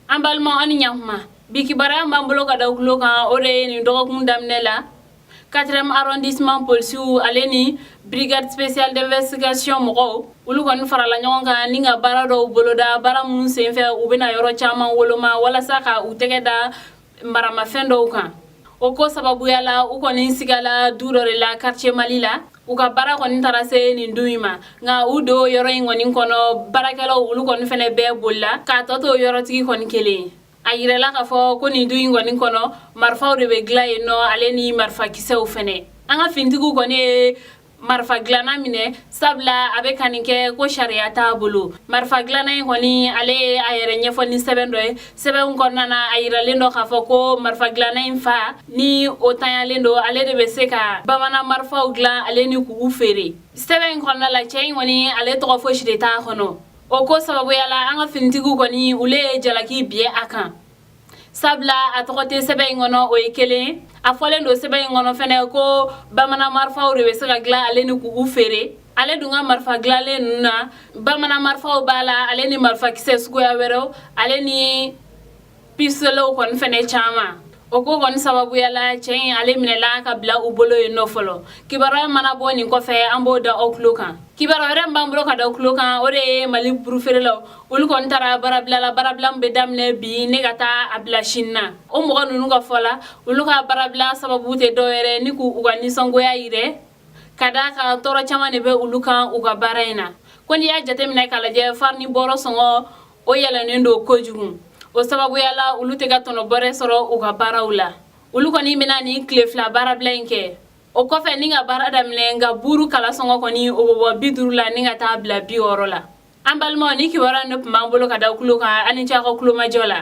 An balimaw, aw ni ɲakuma. Bi kibaruya b'an bolo ka da tulo kan, o de ye nin dɔgɔkun daminɛ la, 4e arrondissement polisiw ale ni brigade spéciale d'investigation mɔgɔw, olu kɔni farala ɲɔgɔn kan ni ka baara dɔw boloda. Baara minnu senfɛ, u bɛna yɔrɔ caman woloma walasa ka u tɛgɛ da maramafɛn dɔw kan. O ko sababuya la, u kɔni sigala du dɔ de la quartier Mali la. U ka baara kɔni taara se nin du in ma, nka u don yɔrɔ in kɔni kɔnɔ, baarakɛlaw olu kɔni fɛnɛ bɛɛ bolila k'a tɔ to yɔrɔtigi kɔni kelen. A yirala k'a fɔ ko nin du in kɔni kɔnɔ, marifaw de bɛ dilan yen nɔ, ale ni marifakisɛw fɛnɛ. An ka finitigiw kɔni ye marifa dilanna minɛ, sabula a bɛ ka nin kɛ ko sariya t'a bolo. Marifa dilanna in kɔni, ale ye a yɛrɛ ɲɛfɔ ni sɛbɛn dɔ ye. Sɛbɛn kɔnɔna na, a yiralen dɔ k'a fɔ ko marifa dilanna in fa ni o tanyalen don, ale de bɛ se ka bamanan marifaw dilan ale ni k'u feere. Sɛbɛn in kɔnɔna la, cɛ in kɔni, ale tɔgɔ fosi de t'a kɔnɔ. O ko sababuya la, an ka finitigiw kɔni, olu ye jalaki bin a kan, sabula a tɔgɔ tɛ sɛbɛn in kɔnɔ, o ye kelen. A fɔlen don sɛbɛn in kɔnɔ fɛnɛ ko bamanan marifaw de bɛ se ka dilan ale ni k'u feere. Ale dun ka marifa dilanlen ninnu na, bamanan marifaw b'a la, ale ni marifakisɛ suguya wɛrɛw, ale ni pistoletw kɔni fɛnɛ caman. O ko kɔni sababuya la, cɛ in ale minɛla ka bila u bolo yen nɔ fɔlɔ. Kibaruya mana bɔ nin kɔfɛ, an b'o da aw tulo kan. Kibaruya wɛrɛ min b'an bolo ka da aw tulo kan, o de ye Mali burufeerelaw, olu kɔni taara baarabila la. Baarabila min bɛ daminɛ bi ne ka taa a bila sini na. O mɔgɔ ninnu ka fɔ la, olu ka baarabila sababu tɛ dɔwɛrɛ ni k'u ka nisɔngoya yirɛ ka d'a kan tɔɔrɔ caman de bɛ olu kan u ka baara in na. Ko n'i y'a jateminɛ k'a lajɛ, farini bɔrɔ sɔngɔ o yɛlɛnnen don kojugu. O sababuya la, olu tɛ ka tɔnɔ bɔrɛ sɔrɔ u ka baaraw la. Olu kɔni bɛna nin tile 2 baarabila in kɛ, o kɔfɛ ni ka baara daminɛ. Nka buru kala sɔngɔ kɔni, o bɛ bɔ 50 la ni ka taa bila 60 la. An balimaw, ni kibaruya de tun b'an bolo ka da tulo kan. Aw ni ce aw ka kulomajɔ la.